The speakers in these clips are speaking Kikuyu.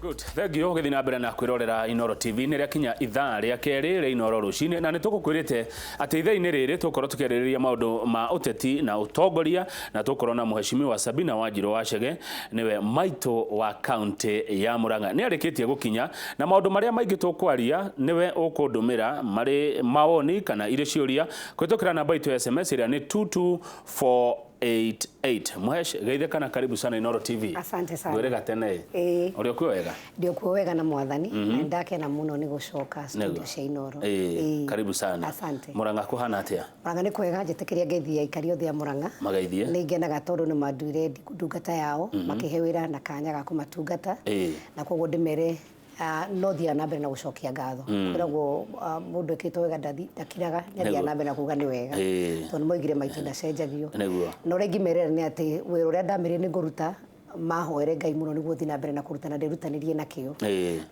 Good. Thank you gũthiĩ na mbere na kwĩrorera Inoro TV. Nĩ rĩakinya ithaa rĩa kerĩ rĩa Inoro rũcinĩ, na nĩ tũgũkwĩrĩte atĩ ithaa-inĩ rĩrĩ tũgũkorwo tũkĩarĩrĩria maũndũ ma ũteti na ũtongoria, na tũgũkorwo na Mheshimiwa Sabina Wanjirũ Wachege, nĩwe maitũ wa kaunti ya Murang'a. Nĩ arĩkĩtie gũkinya, na maũndũ marĩa maingĩ tũkwaria nĩwe ũkũndũmĩra marĩ mawoni kana irĩ ciũria kũhĩtũkĩra namba itũ ya SMS ĩrĩa nĩ 22488. Mhesh, geithe kana karibu sana Inoro TV. Asante sana. Ngwĩre gatene. Ĩĩ. Ũrĩ okuo wega? Ndĩ okuo wega na Mwathani, na nĩndakena mũno nĩ gũcoka studio cia Inoro. Ĩĩ. Ĩĩ. Karibu sana. Asante. Murang'a kũhana atĩa? Murang'a nĩ kwega, njĩtĩkĩria ngeithie aikari othe a Murang'a. Mageithie. Nĩ ngenaga tondũ nĩ manduire ndungata yao, makĩhe wĩra na kanya ga kũmatungata. Na koguo ndĩmere no thiaga na mbere na gũcokia ngatho. Kwĩragwo mũndũ ekĩtwo wega ndakiraga, nĩ athiaga na mbere na kuga nĩ wega. Tondũ nĩ moigire maitũ ndacenjagio. Na ũrĩa ingĩmerĩra nĩ atĩ wĩra ũrĩa ndamerire nĩ ngũruta, mahoere Ngai mũno nĩguo thiĩ na mbere na kũruta na ndĩrutanĩrie na kĩo.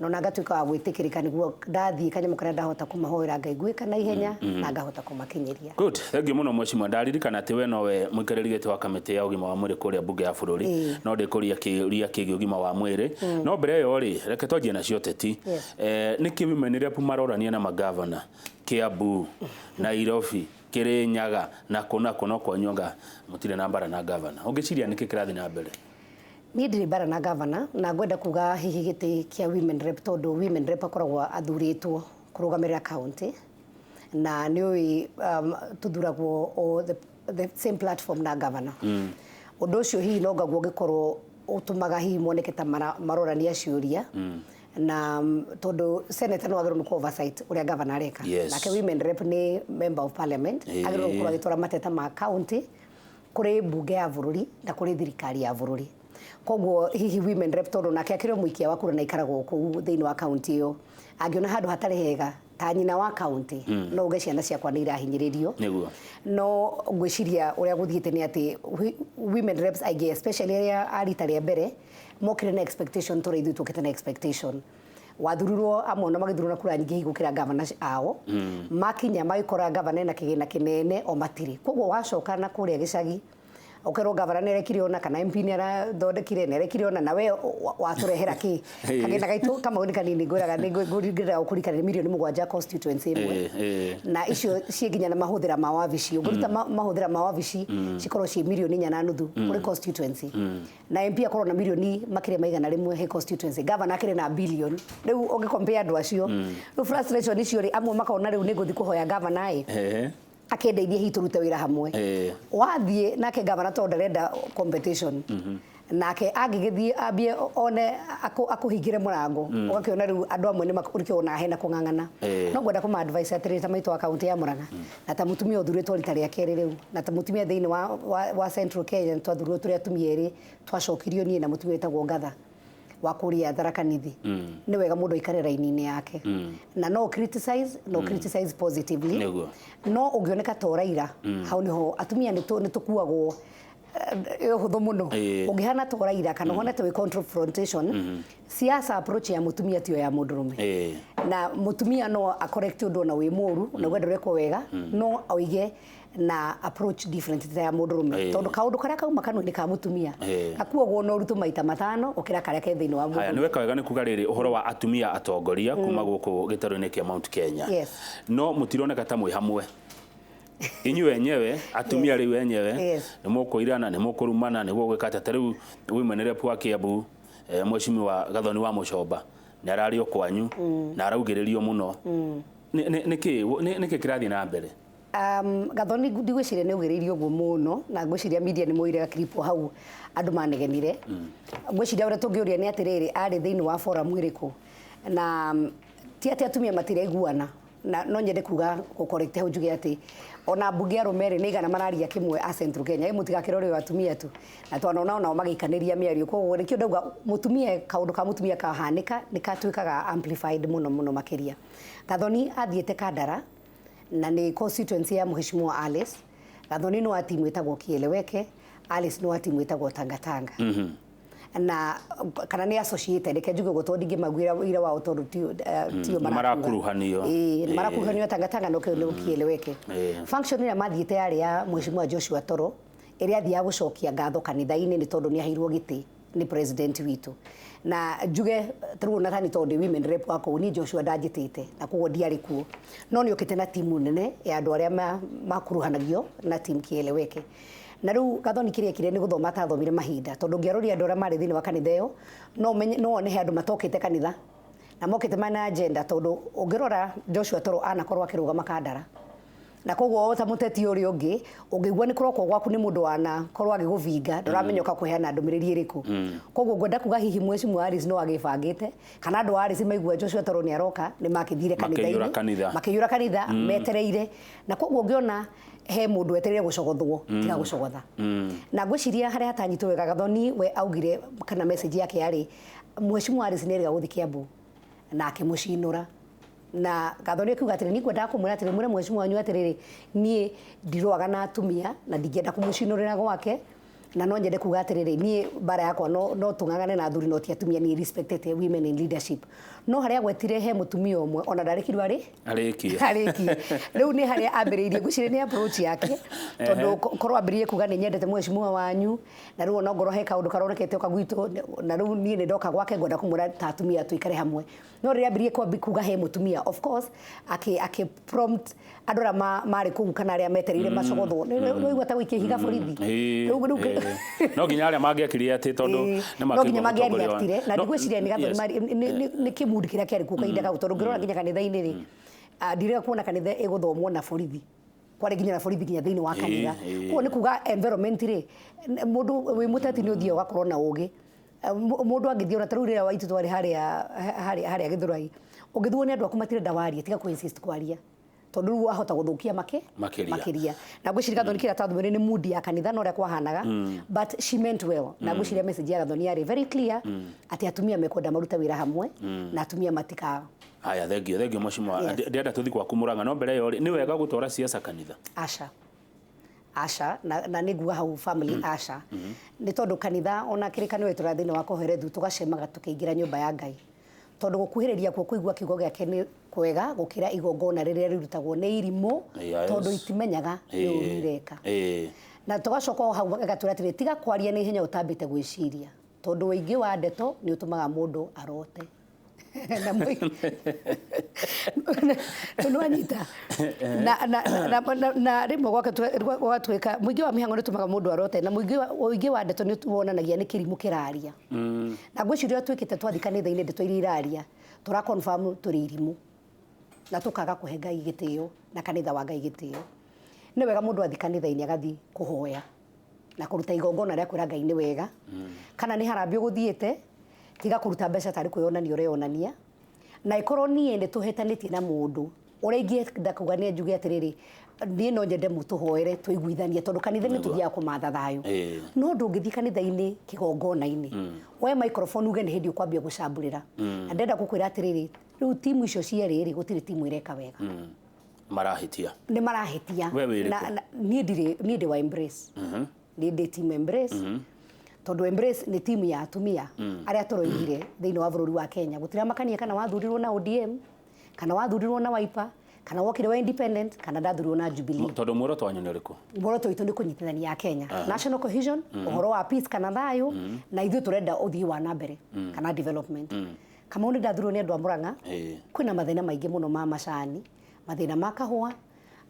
Na ona ngatuĩka wa gwĩtĩkĩrĩka nĩguo ndathiĩ kanyamũ karĩa ndahota kũmahoera Ngai ngwĩka na ihenya na ngahota kũmakinyĩria. Good. Thank you mũno, Mheshimiwa. Ndaririkana atĩ we nowe mũikarĩri gĩtĩ wa kamĩtĩ ya ũgima wa mwĩrĩ kũrĩa mbunge ya bũrũri. No ndĩkũria kĩũria kĩgiĩ ũgima wa mwĩrĩ. No mbere ĩyo rĩ, reke twanjie nacio ũteti. Nĩkĩ women rep marorania na magavana Kiambu, Nairobi, Kirinyaga na kũ na kũ, no kwanyu anga mũtirĩ na mbara na gavana? Ũngĩciria nĩkĩ kĩrathiĩ na mbere? Niĩ ndirĩ mbara na gavana, na ngwenda kuga hihi gĩtĩ kĩa women rep, tondũ women rep akoragwo athurĩtwo kũrũgamĩrĩra county, na nĩ ũĩ tũthuragwo o the same platform na gavana. Ũndũ ũcio hihi no ngaguo ũngĩkorwo ũtũmaga hihi moneke ta marorania ciũria, na tondũ senator no agĩrĩirwo nĩ kũ oversight ũrĩa gavana areka. Nake women rep nĩ member of parliament, agĩrĩirwo gũkorwo agĩtwara mateta ma county kũrĩ mbunge ya bũrũri na kũrĩ thirikari ya bũrũri. Koguo hihi women rep, tondũ nake akĩrĩ o mũikia wa kura na aikaragwo kũu thĩinĩ wa county ĩyo, angĩona handũ hatarĩ hega ta nyina wa county, no uge ciana ciakwa nĩ irahinyĩrĩrio. No ngwĩciria ũrĩa gũthiĩte nĩ atĩ women reps aingĩ, especially arĩa a rita rĩa mbere, mokire na expectation tũrĩa ithuĩ tũkĩte na expectation. Wathurirwo amwe ona magĩthurwo na kura nyingĩ hihi gũkĩra gavana ao, makinya magĩkora gavana ena kĩgĩna kĩnene, o matirĩ. Koguo wacoka na kũrĩa gĩcagi ũkerwo gavana nĩ arekire ona kana MP nĩ arathondekire, nĩ arekire ona, na we watũrehera kĩ? Kagĩna gaitũ Kamau nĩ kanini, ngwĩraga nĩ ngwĩraga ũkũrikana nĩ mirioni 7 constituency ĩmwe, na icio ciĩ nginya na mahũthĩra ma wabici. Ũngĩruta mahũthĩra ma wabici, cikorwo ciĩ mirioni 4.5 kũrĩ constituency, na MP akorwo na mirioni makĩria ma 100 he constituency, governor akĩrĩ na billion. Rĩu ũngĩ compare andũ acio, rĩu frustration icio rĩ, amwe makona rĩu nĩ ngũthiĩ kũhoya governor ĩ akĩndeithie hihi tũrute wĩra hamwe. Wathiĩ nake governor, tondũ ndarenda competition, nake angĩgĩthiĩ ambie one akũhingĩre mũrango, ũgakĩona rĩu andũ amwe nĩ nĩkĩo wonaga hena kũng'ang'ana. No ngwenda kũma advice atĩrĩrĩ, ta maitũ wa kaunti ya Murang'a, na ta mũtumia ũthurĩtwo rita rĩa kerĩ rĩu, na ta mũtumia thĩinĩ wa Central Kenya, twathurwo tũrĩ atumia erĩ, twacokirio niĩ na mũtumia wĩtagwo Ngatha wa kũrĩa Tharaka Nithi. Nĩ wega mũndũ aikare raini-inĩ yake, na no criticize, no criticize positively. No ũngĩoneka ta ũraira, hau niho atumia nĩ tũkuagwo ũhũthũ mũno. Ũngĩhana ta ũraira kana ũhane ta wĩ confrontation, siasa approach ya mũtumia tiyo ya mũndũrũme. Na mũtumia no a correct ũndũ ona wĩ mũru na wenda ũrekwo wega, no oige na approach different ta ya mũndũrũme, tondũ kaũndũ karĩa kauma kanua-inĩ ka mũtumia gakuagwo na ũritũ maita matano gũkĩra karĩa ke thĩinĩ wa Haya, mũndũrũme. Nĩ weka wega nĩ kuga rĩrĩ ũhoro wa atumia atongoria kuma gũkũ gĩtarũ-inĩ kĩa Mount Kenya. No mũtironeka ta mwĩ hamwe inyuĩ enyewe atumia rĩu enyewe. Nĩ mũkũirana, nĩ mũkũrumana, nĩ gũgwĩka atĩa? Ta rĩu women rep wa Kiambu, Mheshimiwa Gathoni wa Mũcomba, nĩ arario kwanyu na araugĩrĩrio mũno. Nĩkĩ kĩrathiĩ na mbere? Gathoni ndigwĩciria nĩ augĩrĩirio ũguo mũno, na ngwĩciria media nĩ moire clip hau andũ manegenire. Ngwĩciria ũrĩa tũngĩũria nĩ atĩrĩrĩ, arĩ thĩinĩ wa forum ĩrĩkũ? Na ti atĩ atumia matiraiguana, na no nyende kuga gũ correct hau njuge atĩ ona mbunge arũme rĩ nĩ igana mararia kĩmwe a Central Kenya, ĩ mũtigakĩrore o atumia tu, na twanona onao magĩikanĩria mĩario. Koguo nĩkĩo ndauga mũtumia, kaũndũ ka mũtumia kahanĩka nĩ katuĩkaga amplified mũno mũno makĩria. Gathoni athiĩte Kandara, na nĩ constituency ya Mheshimiwa Alice. Gathoni nĩ wa timu ĩtagwo Kieleweke, Alice nĩ wa timu ĩtagwo Tangatanga, na kana nĩ associated, reke njuge ũguo, tondũ ndingĩmaguĩra wĩra wao tondũ tio. Nĩ marakuruhanio. Ĩĩ, nĩ marakuruhanio Tangatanga no kĩo nĩ Kieleweke. Function ĩrĩa mathiĩte yarĩ ya Mheshimiwa Joshua Toro, ĩrĩa athiaga gũcokia ngatho kanitha-inĩ nĩ tondũ nĩ aheirwo gĩtĩ Nĩ president witũ na njuge tarĩu ona tani tondũ ndĩ women rep wa kũu, niĩ Joshua ndanjĩtĩte na koguo ndiarĩ kuo, no nĩ okĩte na timu nene ya andũ arĩa makuruhanagio na team Kieleweke. Na rĩu Gathoni kĩrĩa ekire nĩ gũthoma atathomire mahinda, tondũ ũngĩaroria andũ arĩa marĩ thĩinĩ wa kanitha ĩyo, no ũmenye, no wone he andũ matokĩte kanitha na mokĩte mena agenda, tondũ ũngĩrora Joshua Toro anakorwo akĩrũgama Kandara, na koguo o ta mũteti ũrĩa ũngĩ ũngĩigua nĩ kũrokwo gwaku nĩ mũndũ wanakorwo agĩgũbinga, ndũramenya ũka kũheana ndũmĩrĩri ĩrĩkũ. Koguo ngwenda kuga hihi mheshimiwa Alice no agĩbangĩte, kana andũ a Alice maigua Joshua Toro nĩ aroka nĩ makĩthire Makĩiyũra kanitha-inĩ, kanitha. Makĩiyũra kanitha metereire. Na koguo ũngĩona he mũndũ wetereire gũcogothwo, tiga gũcogotha. Na ngwĩciria harĩa hatanyitwo wega, Gathoni we augire kana message yake yarĩ mheshimiwa Alice nĩ erĩga gũthiĩ Kiambu na akĩmũcinũra. Na Gathoni akiuga atĩrĩ, niĩ ngwendaga kũmwĩra atĩrĩ, mwĩre mheshimiwa wanyu atĩrĩrĩ, niĩ ndirũaga na atumia na ndingĩenda kũmũcinũrĩra gwake, na no nyende kuga atĩrĩrĩ, niĩ mbara yakwa no tũng'ang'ane na athuri no ti atumia. Niĩ respectete women in leadership. No harĩa agwetire he mũtumia ũmwe ona ndarĩkirwo arĩ arĩkie. Arĩkie. Rĩu nĩ harĩa ambĩrĩirie, ngwĩciria nĩ approach yake, tondũ korwo ambĩrĩirie kuga nĩ nyendete mheshimiwa wanyu, na rĩu ona ngorwo he kaũndũ karonekete oka gwitũ, na rĩu niĩ nĩ ndoka gwake, ngwenda kũmwĩra ta atumia tũikare hamwe. No rĩrĩa ambĩrĩirie kuga he mũtumia, of course akĩ prompt andũ arĩa marĩ kũu kana arĩa metereire macogothwo. Nĩ waigua ta gũikia ihiga borithi. Rĩu No nginya arĩa mangĩekire atĩ tondũ nĩ no nginya makĩigua mũtongoria wa- mangĩareactire na ndigwĩciria nĩ Gathoni nĩ kĩmundi kĩrĩa kĩarĩ kuo kahinda kau, tondũ ngĩrora nginya kanitha-inĩ rĩ, ndirega kuona kanitha ĩgũthomwo na borithi, kwarĩ nginya na borithi nginya thĩinĩ wa kanitha. Koguo nĩ kuga environment rĩ, mũndũ wĩ mũteti nĩ ũthiaga ũgakorwo na ũgĩ. Mũndũ angĩthiĩ ona ta rĩu rĩrĩa waitũ twarĩ harĩa Gĩthũrai, ũngĩthuo nĩ andũ aku matirenda warie, tiga kũ insist kwaria, tondũ rĩu wahota gũthũkia Makĩria. Makĩria. Na ngwĩciria Gathoni kĩrĩa atathomire nĩ mood ya kanitha na ũrĩa kwahanaga, but she meant well. Na ngwĩciria message ya Gathoni yarĩ very clear atĩ atumia mekwenda marute wĩra hamwe na atumia matika Haya, thengio, thengio mheshimiwa. Yes. Ndĩrenda tũthiĩ gwaku Mũrang'a, no mbere ĩyo rĩ, nĩ wega gũtwara siasa kanitha? Aca, aca. Na nĩ nguga hau family, aca. Nĩ tondũ kanitha ona kĩrĩkanĩro gĩtũra thĩinĩ wa Koherethu, tũgacemaga tũkĩingĩra nyũmba ya Ngai, tondũ gũkuhĩrĩria kuo kũigua kiugo gĩake nĩ kwega gũkĩra igongona rĩrĩa rĩrutagwo nĩ irimũ, tondũ itimenyaga nĩ ũru ireka. Na tũgacoka o hau gatwĩra atĩrĩ, tiga kwaria na ihenya ũtambĩte gwĩciria, tondũ ũingĩ wa ndeto nĩ ũtũmaga mũndũ arote. Na nĩ wanyita na rĩmwe gwatuĩka mũingĩ wa mĩhango nĩ ũtũmaga mũndũ arote, na ũingĩ wa ndeto nĩ wonanagia nĩ kĩrimũ kĩraria. Na ngwĩciria twĩkĩte twathiĩ kanitha-inĩ, ndeto iria iraria tũra confirm tũrĩ irimũ na tũkaga kũhe Ngai gĩtĩo na kanitha wa Ngai gĩtĩo. Nĩ wega mũndũ athiĩ kanitha-inĩ agathiĩ kũhoya na kũruta igongona rĩa kwĩra Ngai nĩ wega, kana nĩ harambĩ ũgũthiĩte, tiga kũruta mbeca tarĩ kwĩyonania ũreyonania. Na ĩkorwo niĩ nĩ tũhĩtanĩtie na mũndũ ũrĩa ingĩenda kuga, nĩ njuge atĩrĩrĩ, niĩ no nyende mũtũhoere tũiguithanie, tondũ kanitha nĩ tũthiaga kũmatha thayũ. No ndũngĩthiĩ kanitha-inĩ kĩgongona-inĩ woe microphone uge nĩ hĩndĩ ũkwambia gũcambũrĩra. Na ndĩrenda gũkwĩra atĩrĩrĩ, rĩu timu icio cierĩ rĩ, gũtirĩ timu ĩreka wega. Marahĩtia. Nĩ marahĩtia. We wĩ Na ĩrĩkũ? Niĩ ndirĩ, niĩ ndĩ wa Embrace. Niĩ ndĩ team Embrace, tondũ Embrace nĩ timu ya atumia arĩa tũroigire thĩinĩ wa bũrũri wa Kenya gũtiramakania kana wathurirwo na ODM, kana wathurirwo na Wiper, kana wokire wa independent, kana ndathurirwo na Jubilee. Tondũ muoroto wanyu nĩ ũrĩkũ? Muoroto witũ nĩ kũnyitithania Kenya, national cohesion, ũhoro wa peace kana thayũ, na ithuĩ tũrenda ũthii wa na mbere kana development. Kamau, nĩ ndathurirwo nĩ andũ a Murang'a. Kwĩna mathĩna maingĩ mũno ma macani, mathĩna ma kahũa,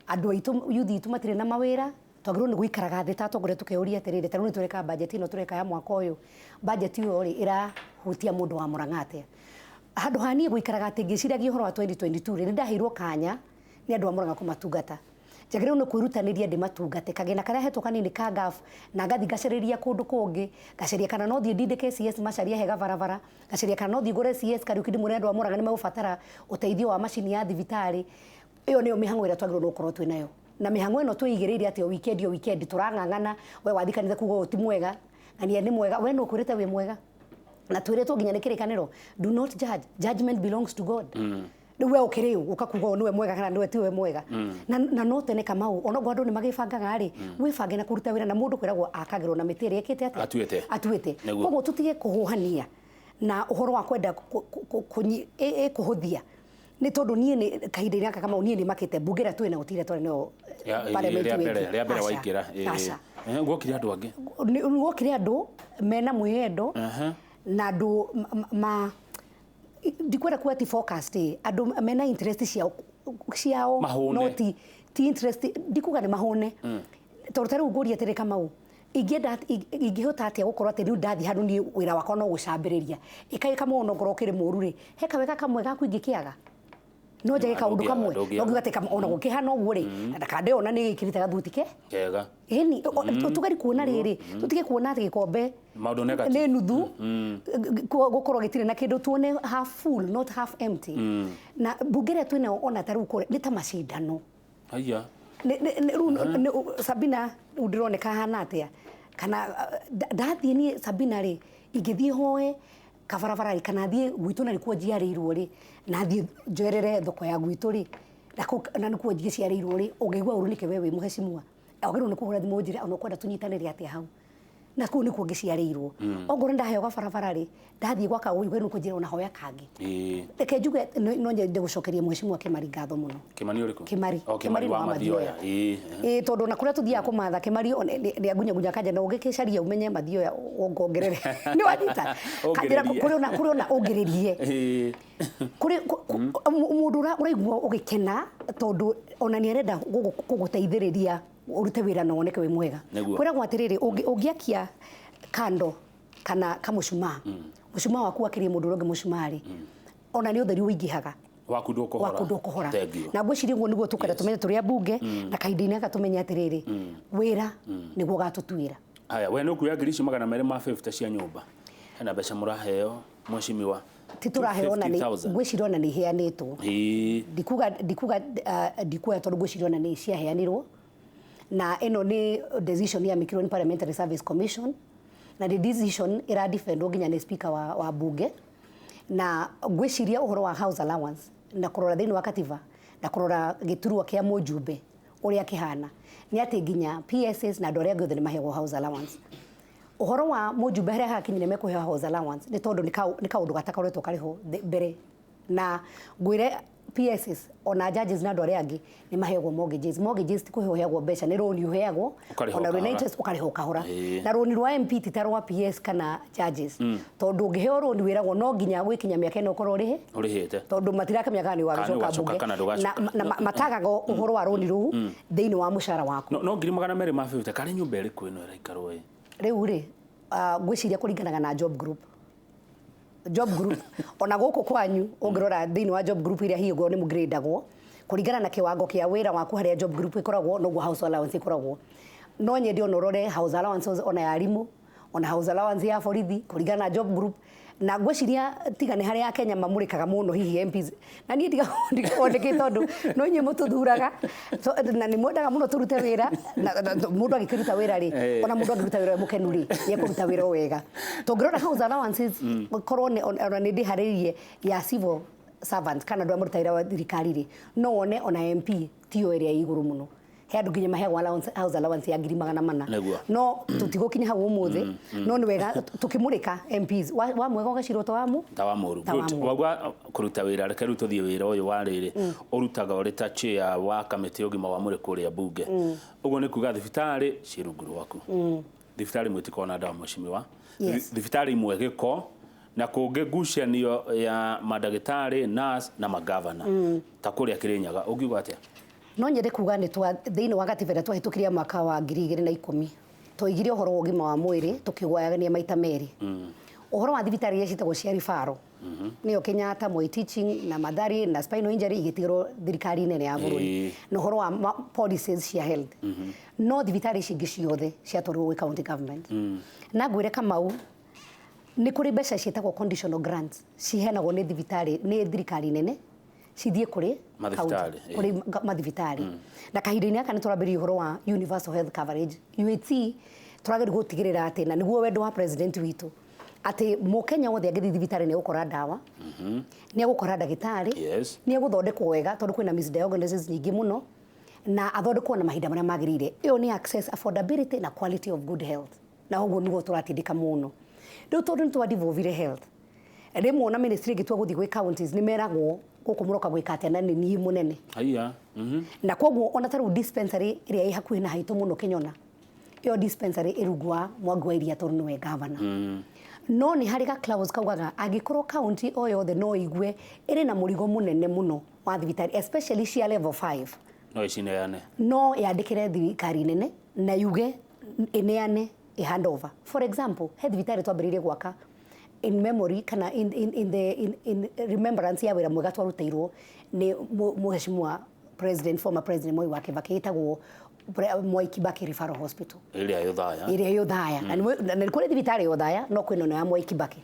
andũ aitũ, youth itũ matirĩ na mawĩra. Twagĩrĩirwo nĩ gũikaraga thĩ ta atongoria tũkeyũria atĩrĩrĩ, ta rĩu nĩ tũreka budget ĩno tũreka ya mwaka ũyũ, budget ĩyo rĩ, ĩrahutia mũndũ wa Murang'a atĩa? Handũ ha niĩ gũikaraga atĩ ngĩciragia ũhoro wa 2022 rĩ, nĩ ndaheirwo kanya nĩ andũ a Murang'a kũmatungata, njagĩrĩirwo nĩ kwĩrutanĩria ndĩmatungate kagĩna karĩa hetwo kanini ka ngaf, na ngathi ngacarĩria kũndũ kũngĩ, ngacaria kana no thiĩ ndindĩke CS Macharia hega barabara, ngacaria kana no thiĩ ngũre CS Kariuki ndĩmwĩre andũ a Murang'a nĩ megũbatara ũteithio wa macini ya thibitarĩ. Ĩyo nĩyo mĩhang'o ĩrĩa twagĩrĩirwo nĩ gũkorwo twĩ nayo. Na mĩhang'o ĩno twĩigĩrĩire atĩ o weekend tũrang'ang'ana, we wathi kanitha kuga ũyũ ti mwega, ng'ania nĩ mwega, we no ũkwĩrĩte wĩ mwega. Na twĩrĩtwo nginya nĩ kĩrĩkanĩro, do not judge, judgment belongs to God. Rĩu we ũkĩrĩ ũ ũka kuga ũyũ nĩwe mwega kana nĩwe tiwe mwega? Na no tene, Kamau, onokorwo andũ nĩ magĩbangaga rĩ, wĩbange na kũruta wĩra, na mũndũ kwĩragwo akagĩrwo na mĩtĩ ĩrĩa ĩkĩte atĩa? Atuĩte. Atuĩte. Nĩguo. Koguo tũtige kũhũhania na ũhoro wa kwenda kũhũthia, nĩ tondũ niĩ nĩ kahinda-inĩ gaka, Kamau, niĩ nĩ makĩte mbunge ĩrĩa twĩ nayo tira twarĩ nayo parliament rĩa mbere wĩngĩ. Rĩa mbere Aca, waingĩra. Aca. Guokire andũ angĩ. Nĩ gwokire andũ Mena mwĩyendo na andũ ma ndikwenda kuga ti focused ĩ, andũ mena interest ciao ciao. Mahũne. No ti interest, ndikuga nĩ mahũne, tondũ ta rĩu ngũria atĩrĩ, Kamau, ingĩenda ingĩhota atĩa gũkorwo atĩ rĩu ndathiĩ handũ niĩ wĩra wakwa no gũcambĩrĩria ĩkaĩ kamwe, ona ngorwo ũkĩrĩ mũru rĩ, he kawega kamwe gaku ingĩkĩaga no njage kaũndũ Ndũngĩaga, kamwe. ndũngĩaga. No ngiuga atĩ ona gũkĩhana ũguo rĩ, ndakande ona nĩ gĩkĩrĩte gathuti ke. Kega. Ĩni tũgeri kuona rĩrĩ, tũtige kuona atĩ gĩkombe Maũndũ negative. Nĩ nuthu gũkorwo gĩtirĩ na kĩndũ, tuone half full, not half empty. Na mbunge ĩrĩa twĩnayo ona ta rĩu kũrĩa nĩ ta macindano. Haya. Rĩu Sabina rĩu ndĩroneka hana atĩa kana ndathiĩ niĩ Sabina rĩ, ingĩthiĩ hoe kabarabara rĩ, kana thiĩ gwitũ na nĩkuo njiarĩirwo rĩ, na thiĩ njoerere thoko ya gwitũ rĩ, na na nĩkuo ngĩciarĩirwo rĩ, ũngĩigua ũru nĩkĩ? We wĩ mũhecimua, agĩrĩirwo nĩ kũhũra thimũ njĩre ona ũkwenda tũnyitanĩre atĩa hau, na kũu nĩkuo ngĩciarĩirwo. Ongorwo nĩndaheo gabarabara rĩ, ndathiĩ gwaka ũguo nĩkuo njĩra ona hoya kangĩ. Reke njuge no nyende gũcokeria mheshimiwa Kĩmari ngatho mũno. Kimani ũrĩkũ? Kĩmari. O Kĩmari wa Mathioya. Ĩĩ, tondũ na kũrĩa tũthiaga kũmatha Kĩmari nĩ angunyagunya kanja na ũngĩkĩcaria ũmenye Mathioya wongongerere nĩ wanyita kanjĩra. Ũngĩrĩrie. Kũrĩ ona ũngĩrĩrie. Kũrĩ mũndũ ũraigua ũgĩkena tondũ ona nĩ arenda gũgũteithĩrĩria ũrute wĩra na woneke wĩ mwega. Nĩguo. Kwĩragwo atĩrĩrĩ, ũngĩakia kando kana kamũcumaa, mũcumaa waku wakĩrie mũndũ ũrĩa ũngĩ mũcumaa rĩ, ona nĩ ũtheri ũingĩhaga. Waku ndũkũhora. Waku ndũkũhora. Thank you. Na ngwĩciria ũguo nĩguo tũkwenda tũmenye tũrĩ ambunge, na kahinda-inĩ gaka tũmenye atĩrĩrĩ, wĩra nĩguo ũgatũtuĩra. Haya, we nĩ ũkuoya ngiri ici 250 cia nyũmba, hena mbeca mũraheo mheshimiwa? Ti tũraheo, ona nĩ 250,000. Ngwĩciria ona nĩ iheanĩtwo. Ndikuga ndikuoya tondũ ngwĩciria ona nĩ ciaheanirwo, na ĩno nĩ decision yamĩkirwo nĩ Parliamentary Service Commission, na nĩ decision ĩradefendwo nginya nĩ speaker wa bunge. Na ngwĩciria ũhoro wa house allowance na kũrora thĩinĩ wa katiba na kũrora gĩturwa kĩa mũjumbe ũrĩa kĩhana nĩ atĩ nginya PSs na andũ arĩa angĩ othe nĩ maheagwo house allowance. Ũhoro wa mũjumbe harĩa hakinyire mekũheo house allowance nĩ tondũ nĩ kaũndũ gatakoretwo karĩ ho mbere. Na ngwĩre PSs ona judges na andũ arĩa angĩ nĩ maheagwo mortgages. Mortgages ti kũheo ũheagwo mbeca, nĩ loan ũheagwo. Ũkarĩha ona rwĩna o kahora. Interest, ũkarĩha o kahora. Na rũni rwa MP ti ta rwa PS kana judges, tondũ ũngĩheo rũni wĩragwo no nginya gwĩkinya mĩaka ĩno ũkorwo ũrĩhe. Ũrĩhĩte. Tondũ matirakĩmenya kana nĩ Kana nĩ ũgagĩcoka ũgacoka mbunge. kana ndũgacoka. Na matagaga ũhoro wa rũni rũu thĩinĩ wa mũcara waku. No ngiri 250 karĩ nyũmba ĩrĩkũ ĩno ĩraikarwo ĩ? Rĩu rĩ, ngwĩciria kũringanaga na job group. Job group ona gũkũ kwanyu ũngĩrora thĩinĩ wa job group iria hihi ũngĩkorwo nĩ mũgrade-agwo kũringana na kĩwango kĩa wĩra waku, harĩa job group ĩkoragwo noguo house allowance ĩkoragwo. No nyende ona ũrore house allowance ona ya arimũ, ona house allowance ya borithi kũringana na job group. Na ngwĩciria tiga nĩ harĩa Akenya mamũrĩkaga mũno hihi MPs, na niĩ ndigakorwo ndĩkĩ tondũ no inyuĩ mũtũthuraga. So, na nĩ mwendaga mũno tũrute wĩra na mũndũ agĩkĩruta wĩra rĩ, ona mũndũ angĩruta wĩra mũkenu rĩ, nĩ ekũruta wĩra o wega. Tũngĩrora house allowances korwo ona nĩ ndĩharĩirie ya civil servant kana andũ arĩa marutaga wĩra wa thirikari rĩ, no wone ona MP tiyo ĩrĩa ĩ igũrũ mũno. He andũ nginya maheagwo allowance, house allowance ya 400,000. No tũtigũkinya hau ũmũthĩ, no nĩ wega tũkĩmũrĩka MPs wa mwega ũgacirwo ta wa mu Ta wa mũru. Ta wa Good. mũru. Wauga kũruta wĩra, reke rĩu tũthiĩ wĩra ũyũ wa rĩrĩ ũrutaga ũrĩ ta chair wa kamĩtĩ ya ũgima wa mwĩrĩ kũrĩa mbunge. Ũguo nĩ kuga thibitarĩ ciĩ rungu rwaku, thibitarĩ imwe itikoragwo na ndawa, mheshimiwa. Thibitarĩ imwe gĩko, na kũngĩ ngucanio ya mandagĩtarĩ, nurse na magavana ta kũrĩa Kĩrĩnyaga. Ũngiuga atĩa? No nyende kuga nĩ twa thĩinĩ wa gatiba ĩrĩa twahĩtũkirie mwaka wa 2010, twaigire ũhoro wa ũgima wa mwĩrĩ tũkĩgwayania maita merĩ. Ũhoro wa thibitarĩ iria ciĩtagwo cia referral, nĩyo Kenyatta, Moi Teaching na Mathari na spinal injury, igĩtigĩrwo thirikari nene ya bũrũri na ũhoro wa policies cia health. No thibitarĩ ici ingĩ ciothe ciatwarirwo gwĩ county government. Na ngwĩre Kamau, nĩ kũrĩ mbeca ciĩtagwo conditional grants ciheanagwo nĩ thibitarĩ, nĩ thirikari nene, cithiĩ kũrĩ Mathibitarĩ, county, kũrĩ mathibitarĩ. Na kahinda-inĩ gaka nĩ tũrambĩrĩria ũhoro wa universal health coverage, UHC. Tũrageria gũtigĩrĩra atĩ, na nĩguo wendo wa president witũ, atĩ mũkenya wothe angĩthiĩ thibitarĩ nĩ egũkora ndawa, nĩ egũkora ndagĩtarĩ, nĩ egũthondekwo wega tondũ kwĩna misdiagnosis nyingĩ mũno, na athondekwo na mahinda marĩa magĩrĩire. Ĩyo nĩ access, affordability na quality of good health, na ũguo nĩguo tũratindĩka mũno rĩu tondũ nĩ twa health. Rĩmwe ona ministry ĩngĩtua gũthiĩ gwĩ counties, nĩ meragwo gũkũ mũroka gwĩka atĩa, na nĩ niĩ mũnene. Haiya. Na koguo ona ta rĩu dispensary ĩrĩa ĩ hakuhĩ na haitũ mũno, Kĩnyona, Ĩyo dispensary ĩ rungu wa Mwangi wa Iria tondũ nĩwe governor. No nĩ harĩ ga clause kaugaga angĩkorwo county o yothe no igue ĩrĩ na mũrigo mũnene mũno wa thibitarĩ, especially cia level 5, no icineane, no yandĩkĩre thirikari nene na yuge ĩneane, ĩ hand over. For example, he thibitarĩ twambĩrĩirie gwaka in memory kana in remembrance ya wĩra mwega twarutĩirwo nĩ mũheshimiwa president, former President Moi wa Kibaki, ĩtagwo Mwai Kibaki Referral Hospital. Ĩrĩa Othaya. Ĩrĩa Othaya. Na nĩ kũrĩ thibitarĩ Othaya, no kwĩna ĩno ya Mwai Kibaki.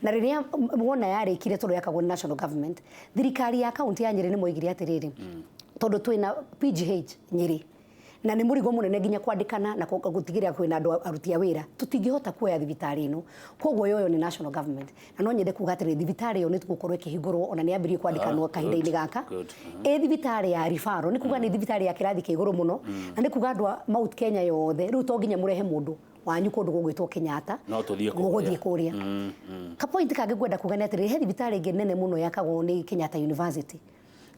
Na rĩrĩa wona yarĩkire, tondũ yakagwo nĩ national government, thirikari ya kaunti ya Nyĩrĩ nĩ moigire atĩrĩrĩ, tondũ twĩna PGH Nyĩrĩ na nĩ mũrigo mũnene nginya kwandĩkana na gũtigĩrĩra kwĩna andũ aruti a wĩra, tũtingĩhota kuoya thibitarĩ ĩno, koguo yoyo nĩ national government. Na no nyende kuga atĩrĩrĩ, thibitarĩ ĩyo nĩ tũgũkorwo ĩkĩhingũrwo, ona nĩ yambĩrĩirie kwandĩkanwo kahinda-inĩ gaka. Ĩ thibitarĩ ya referral, nĩ kuga nĩ thibitarĩ ya kĩrathi kĩa igũrũ mũno, na nĩ kuga andũ a Mount Kenya yothe rĩu to nginya mũrehe mũndũ wanyu kũndũ gũgwĩtwo Kenyatta. No tũthiĩ kũrĩa. Mũgũthiĩ kũrĩa. Ka point kangĩ ngwenda kuga nĩ atĩrĩrĩ, he thibitarĩ ĩngĩ nene mũno yakagwo nĩ Kenyatta University.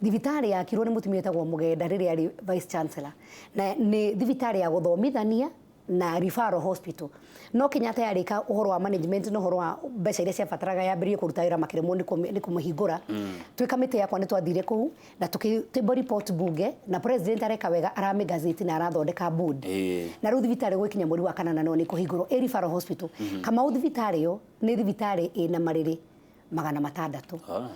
Thibitarĩ yakirwo nĩ mũtumia wĩtagwo Mũgenda rĩrĩa arĩ vice chancellor, na nĩ thibitarĩ ya gũthomithania na referral hospital. No Kenyatta yarĩka ũhoro wa management na ũhoro wa mbeca iria ciabataraga yambĩrĩrie kũruta wĩra, makĩremwo nĩ kũmĩhingũra. Twĩ kamĩtĩ yakwa nĩ twathire kũu na tũkĩ report bunge, na president areka wega, aramĩ na arathondeka board. Na rĩu thibitarĩ gwĩkinya mweri wa kanana no nĩ kũhingũrwo ĩ referral hospital. Kamau, thibitarĩ ĩyo nĩ thibitarĩ ĩna marĩrĩ 600.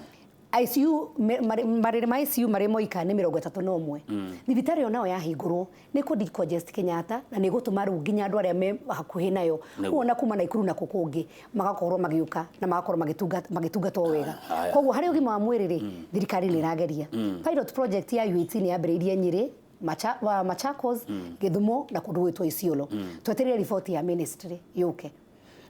ICU, marĩrĩ ma ICU marĩ moika nĩ 31. Thibitarĩ ĩyo nayo yahingũrwo nĩ kũ decongest Kenyatta na nĩ gũtũma rĩu nginya andũ arĩa me hakuhĩ nayo kuona kuma Naikuru na kũ kũngĩ magakorwo magĩũka na magakorwo magĩtungatwo wega. Koguo harĩ ũgima wa mwĩrĩ rĩ, thirikari nĩ ĩrageria. Pilot project ya UHC nĩ yambĩrĩirie Nyĩrĩ, Machakos, Gĩthumo na kũndũ gwĩtwo Isiolo. Twetereire riboti ya ministry yũke,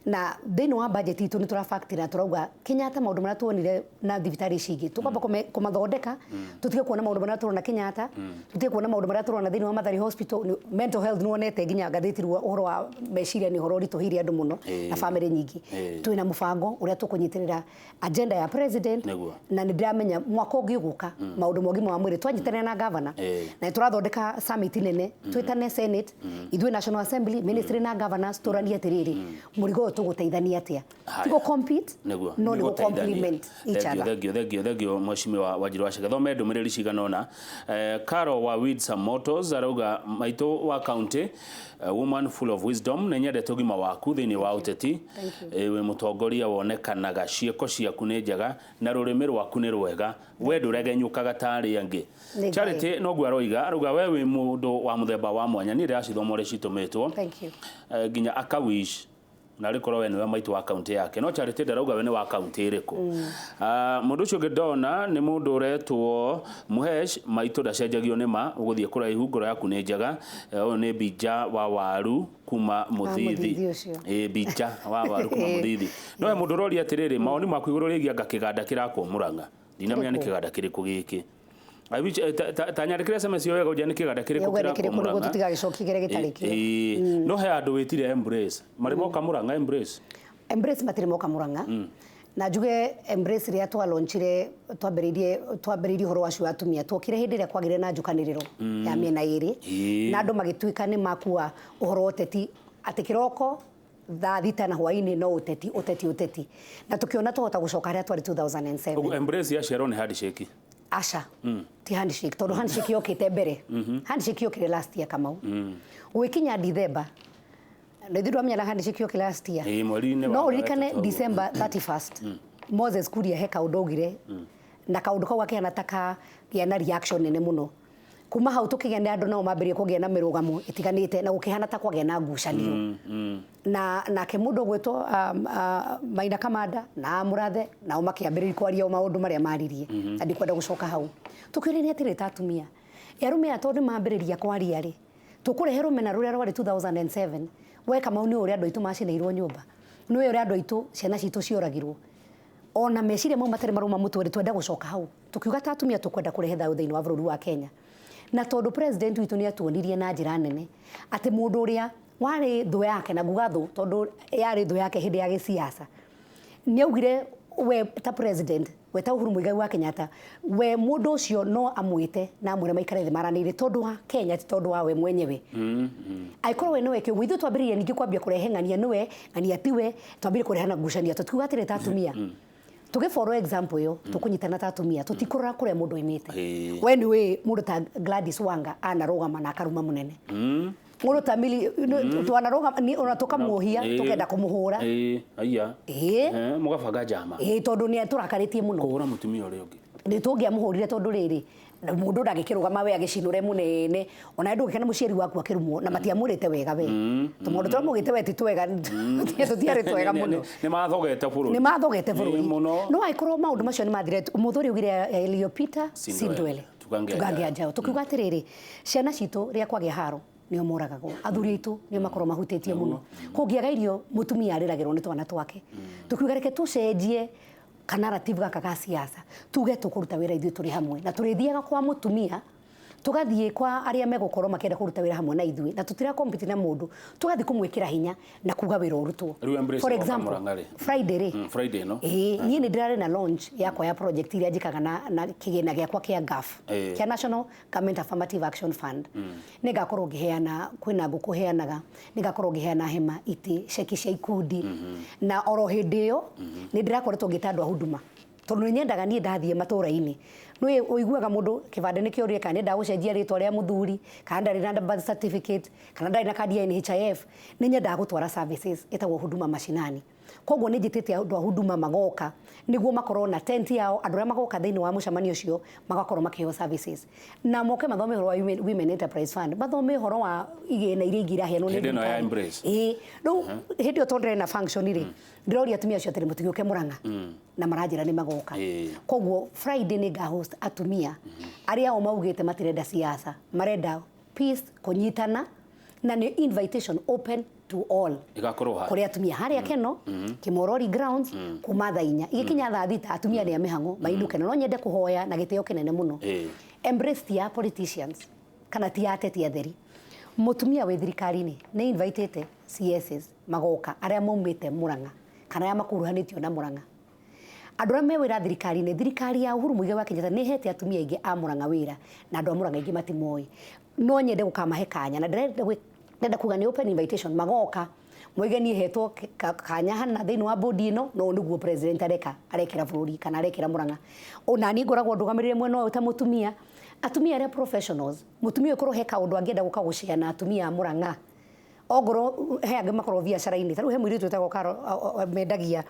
na thĩinĩ wa budget itũ nĩ tũrabactĩra, tũrauga Kenyatta maũndũ marĩa tuonire na thibitarĩ ici ingĩ tũkwamba kũmathondeka, tũtige kuona maũndũ marĩa tũrona Kenyatta, tũtige kuona maũndũ marĩa tũrona thĩinĩ wa Mathari Hospital. Mental health, nĩ wonete nginya ngathĩti rĩu, ũhoro wa meciria nĩ ũhoro ũritũhĩire andũ mũno na famĩlĩ nyingĩ. Twĩna mũbango ũrĩa tũkũnyitĩrĩra agenda ya president. Na nĩ ndĩramenya mwaka ũngĩ ũgũka maũndũ ma ũgima wa mwĩrĩ twanyitanĩra na governor na nĩ tũrathondeka summit nene, twĩtane senate, ithuĩ National Assembly, ministry na governors, tũranie atĩrĩrĩ, mũrigo ũyũ tũgũteithania atĩa? Ti gũ compete, no nĩ gũ complement each other. Thank you, thank you, thank you, Mheshimiwa Wanjiru wa Chege. Thome ndũmĩrĩri cigana ũna. Caro wa Windsor Motors arauga, "Maitũ wa county, woman full of wisdom, nĩ nyendete ũgima waku thĩinĩ wa ũteti." Thank you. Wĩ mũtongoria wonekanaga, ciĩko ciaku nĩ njega na rũrĩmĩ rwaku nĩ rwega, we ndũregenyũkaga ta arĩa angĩ. Nĩ. Charity noguo aroiga, arauga we wĩ mũndũ wa mũthemba wa mwanya. Niĩ ndĩracithoma ũrĩa citũmĩtwo. Thank you. Nginya akawish na rĩkorwo we nĩwe maitũ wa kaunti yake, no Charity ndarauga we nĩ wa kaunti ĩrĩkũ. Ah, mũndũ ũcio ũngĩ ndona nĩ mũndũ ũretwo Muhesh, "Maitũ ndacenjagio nĩ ma, ũgũthiĩ kũraihu, ngoro yaku nĩ njega." Ũyũ nĩ Mbinja wa waru kuma Mũthithi. Mũthithi ũcio. Ĩ, Mbinja wa waru kuma Mũthithi. No he mũndũ ũroria atĩrĩrĩ, "Mawoni maku igũrũ rĩgiĩ anga kĩganda kĩrakwo Mũrang'a?" Ndinamenya nĩ Kĩrĩkũ? kĩganda kĩrĩkũ gĩkĩ. I wish, ta nyandĩkĩre SMS ĩyo wega ũnjĩre nĩ kĩganda kĩrĩkũ Yauga nĩ kĩrakwo kĩrĩkũ nĩguo Mũrang'a. tũtigagĩcokie kĩrĩa gĩtarĩ kĩo. Ĩĩ, no he andũ wĩtire Embrace marĩ moka Mũrang'a, Embrace? Embrace matirĩ moka Murang'a. Na njuge Embrace rĩrĩa twalonchire, twambĩrĩirie ũhoro wacio wa atumia, tuokire hĩndĩ ĩrĩa kwagĩire na njũkanĩrĩro ya mĩena ĩrĩ na andũ magĩtuĩka nĩ makua ũhoro wa ũteti atĩ kĩroko thaa 6 na hwainĩ no ũteti, ũteti, ũteti, na tũkĩona tũhota gũcoka harĩa twarĩ 2007. Ũguo Embrace yaciarwo nĩ handshake? Aca, ti handshake, tondũ handshake yokĩte mbere. Handshake yokire last year, Kamau, gwĩkinya December na ithuĩ ndwamenya na handshake yokire last year. Ĩĩ, mweri-inĩ wa No ũririkane gatatũ. December 31st Moses Kuria he kaũndũ augire, na kaũndũ kau gakĩhana ta kagĩa na reaction nene mũno. Kuma hau tũkĩgĩa na andũ nao mambĩrĩria kũgĩa na mĩrũgamo ĩtiganĩte na gũkĩhana ta kwagĩa na ngucanio, na nake mũndũ ũgwĩtwo Maina Kamanda na Mũrathe nao makĩambĩrĩria kwaria o maũndũ marĩa maririe, na ndikwenda gũcoka hau. Tũkĩũrania atĩrĩ ta atumia, ĩ arũme aya tondũ nĩmambĩrĩria kwaria rĩ, tũkũrehe rũmena rũrĩa rwarĩ 2007? We Kamau, nĩ ũrĩa andũ aitũ macinĩirwo nyũmba, nĩ ũrĩa andũ aitũ ciana citũ cioragirwo, ona meciria mau matarĩ marũma mũtwe rĩ, twenda gũcoka hau? Tukiuga ta atumia tũkwenda kũrehe thayũ thĩinĩ wa bũrũri wa Kenya, na tondũ president witũ nĩ atuonirie na njĩra nene atĩ mũndũ ũrĩa warĩ thũ yake, na nguga thũ tondũ yarĩ thũ yake hĩndĩ ya gĩsiasa, nĩ augire we ta president We ta Uhuru Muigai wa Kenyatta, we mũndũ ũcio no amwĩte na amwĩre maikare thĩ maranĩire, tondũ wa Kenya, ti tondũ wa we mwenyewe. Angĩkorwo we nĩwe kĩũgũ, ithuĩ twambĩrĩria ningĩ kwambia kũrehe ng'ania nĩwe, ng'ania tiwe, twambĩrĩrie kũrehana ngucanio. Tũtiuga atĩrĩ, ta atumia tũgĩ follow example ĩyo, tũkũnyitana ta atumia, tũtikũrora kũrĩa mũndũ oimĩte. We nĩ ũĩ mũndũ ta Gladys Wanga anarũgama na akaruma mũnene, mũndũ ta Milly twanarũgama ona tũkamuohia, tũkenda kũmũhũra. Ĩĩ, aya. Mũgabanga njama. Ĩĩ, tondũ nĩ tũrakarĩtie mũno. Kũhũra mũtumia ũrĩa ũngĩ. Nĩ tũngĩamũhũrire, tondũ rĩrĩ, mũndũ ndangĩkĩrũgama we agĩcinũre mũnene, ona ndũngĩkena mũciari waku akĩrumwo na matiamwĩrĩte wega we, tũmaũndũ tũrĩa maugĩte we ti twega, tũtiarĩ twega mũno. Nĩ mathogete bũrũri. Nĩ mathogete bũrũri. Mũno. No angĩkorwo maũndũ macio nĩ mathire, mũthuri augire iliyopita si si ndwele. ndwele. Tugange tugange ajayo. Ajayo. Tukiuga atĩrĩrĩ, ciana citũ rĩrĩa kwagĩa haro nĩo moragagwo, athuri aitũ nĩo makorwo mahutĩtie mũno, kũngĩaga irio mũtumia arĩragĩrwo nĩ twana twake. Tukiuga reke tũcenjie kanarrative gaka ga siasa, tuge tũkũruta wĩra ithuĩ tũrĩ hamwe, na tũrĩthiaga kwa mũtumia, tũgathiĩ kwa arĩa megũkorwo makĩenda kũruta wĩra hamwe na ithuĩ, na tũtira compete na mũndũ, tũgathiĩ kũmwĩkĩra hinya na kuga wĩra ũrutwo. Rĩu Embrace For ĩgoka example, Murang'a rĩ? Friday rĩ, Friday ĩno. Ĩĩ, niĩ nĩ ndĩrarĩ na launch yakwa ya project iria njĩkaga na kĩgĩna gĩakwa kĩa GAF, kĩa National Government Affirmative Action Fund. Nĩ ngakorwo ngĩheana, kwĩna ngũkũ heanaga, nĩ ngakorwo ngĩheana hema, itĩ, ceki cia ikundi, na oro hĩndĩ ĩyo nĩ ndĩrakoretwo ngĩta andũ a Huduma, tondũ nĩ nyendaga niĩ ndathiĩ matũra-inĩ nĩ ũiguaga mũndũ kĩbandĩ nĩ kĩũrie, kana nĩendaga gũcenjia rĩtwa rĩa mũthuri, kana ndarĩ na birth certificate, kana ndarĩ na kandi ya NHIF. Nĩ nyendaga gũtwara services ĩtagwo Huduma Mashinani. Koguo nĩ njĩtĩte andũ a Huduma magoka nĩguo makorwo na tent yao. Andũ arĩa magoka thĩinĩ wa mũcemanio ũcio magakorwo makĩheo services, na moke mathome ũhoro wa Women Enterprise Fund, mathome ũhoro wa igĩna iria ingĩ iraheanwo nĩ Hĩndĩ ĩno ya thirikari. Embrace. Ĩĩ, rĩu hĩndĩ ĩyo tondũ ndĩrĩ na function rĩ, ndĩroria atumia acio atĩrĩ, mũtigĩũke Mũrang'a, na maranjĩra nĩ magoka. Koguo Friday nĩ nga host atumia arĩa o maugĩte matirenda siasa, marenda peace, kũnyitana, na nĩ invitation open to all. Ĩgakorwo ha? Kũrĩ atumia harĩa Keno Kimorori grounds kuma thaa 4 igĩkinya thaa 6, atumia nĩ a mĩhang'o mainũke. Na no nyende kũhoya na gĩtĩo kĩnene mũno, Embrace ti ya politicians kana ti ya ateti atheri. Mũtumia wĩ thirikari-inĩ nĩ invitĩte CSs magoka, arĩa maumĩte Murang'a kana arĩa makuruhanĩtio na Murang'a, andũ arĩa me wĩra thirikari-inĩ. Thirikari ya Uhuru Muigai wa Kenyatta nĩ ĩhete atumia aingĩ a Murang'a wĩra, na andũ a Murang'a aingĩ matimoĩ. No nyende gũkamahe kanya, na ndĩrenda kuga nĩ open invitation, magoka moige niĩ hetwo kanya hana thĩinĩ wa bodi ĩno. No nĩguo president areka, arekĩra bũrũri kana arekĩra Murang'a. Ona niĩ ngoragwo ndũgamĩrĩire mwena ũyũ ta mũtumia, atumia arĩa professionals, mũtumia ũkorwo he kaũndũ angĩenda gũka gũcea na atumia a Murang'a, ongorwo he angĩ makorwo biacara-inĩ. Ta rĩu he mũirĩtu wĩtagwo Carol, mendagia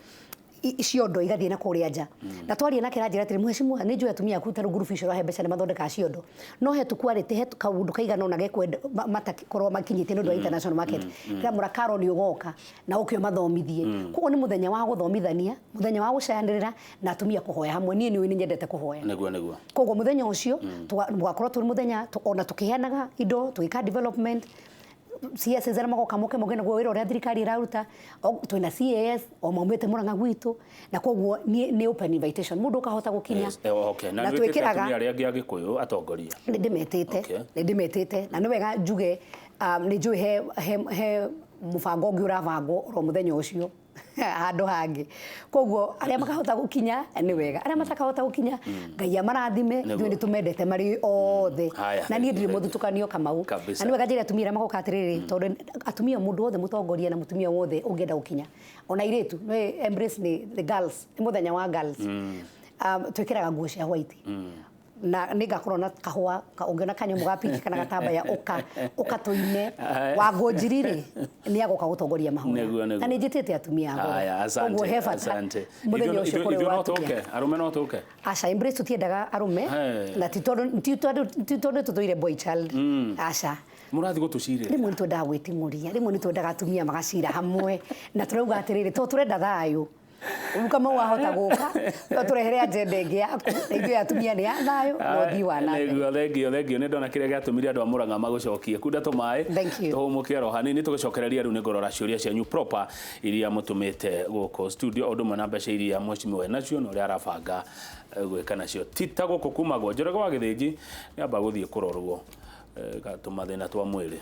ciondo igathiĩ na kũrĩa nja, na twaria nake aranjĩra atĩrĩ, mheshimiwa, nĩ njũĩ atumia aku ta rĩu ngurubu icio ũrahe mbeca nĩ mathondekaga ciondo, no he tũ quality, he kaũndũ kaigana ũna gekwenda matakorwo makinyĩtie nĩ ũndũ wa international market. Ndĩramwĩra, Carol, nĩ ũgoka na ũke ũmathomithie. Koguo nĩ mũthenya wa gũthomithania, mũthenya wa gũcayanĩrĩra na atumia kũhoya hamwe. Niĩ nĩ ũĩ nĩ nyendete kũhoya. Nĩguo. Koguo mũthenya ũcio tũgakorwo tũrĩ mũthenya ona tũkĩheanaga indo, tũgĩka development, CSs arĩa magoka moke moke naguo wĩra ũrĩa thirikari ĩraruta. Twĩna CAS o maumĩte Murang'a gwitũ, na koguo nĩ open invitation, mũndũ ũkahota gũkinya. Yes. Okay. Na Na nĩ wĩtĩte twĩkĩraga atumia arĩa angĩ a Gĩkũyũ atongoria? Nĩ ndĩmetĩte. Nĩ ndĩmetĩte, na nĩ wega njuge, nĩ njũĩ he mũbango ũngĩ ũrabangwo oro mũthenya ũcio handũ hangĩ. Koguo arĩa makahota gũkinya nĩ wega, arĩa matakahota gũkinya, Ngai amarathime. Ithuĩ nĩ tũmendete marĩ othe. Haya, Na niĩ thank ndirĩ you. mũthutũkanio, Kamau. Kabisa. Na nĩ wega njĩre atumia arĩa magoka atĩrĩrĩ, tondũ atumia, mũndũ wothe mũtongoria na mũtumia wothe ũngĩenda gũkinya, ona airĩtu, nĩ Embrace nĩ the girls, nĩ mũthenya wa girls. Twĩkĩraga nguo cia white, na nĩ ngakorwo na kahũa ũngĩona kanyamũ ga pink kana gatambaya, ũka ũka tũine. Wangũnjiri rĩ, nĩ agoka gũtongoria mahoya. Nĩguo. Na nĩ njĩtĩte atumia a goro. Haya, asante. Koguo he bata Asante. mũthenya ũcio kũrĩ Ithuĩ wa no atumia. tũke? Arũme no tũke? Aca, Embrace tũtiendaga arũme. Hey. Na ti tondũ tũtũire boy child, aca. Mũrathiĩ gũtũcirĩra. Rĩmwe nĩ twendaga gwĩting'ũria, rĩmwe nĩ twendaga atumia magacira hamwe, na tũrauga atĩrĩrĩ, to tũrenda thayũ. Rĩu Kamau wahota gũka no tũrehere agenda ĩngĩ yaku, na ithuĩ atumia nĩ ya thayũ na ũthii wa na mbere. Nĩguo, thengio, thengio. Nĩ ndona kĩrĩa gĩatũmire andũ a Murang'a magũcokie kunda tũmaĩ. Thank you. Tũhũmũke oro hanini, tũgĩcokereria. Rĩu nĩ ngũrora ciũria cianyu proper iria mũtũmĩte gũkũ studio, o ũndũ ũmwe na mbeca iria mheshimiwa enacio na ũrĩa arabanga gwĩka nacio. Ti ta gũkũ kumagwo Njoroge wa Gĩthĩnji nĩ amba gũthiĩ kũrorwo tũmathĩna twa mwĩrĩ.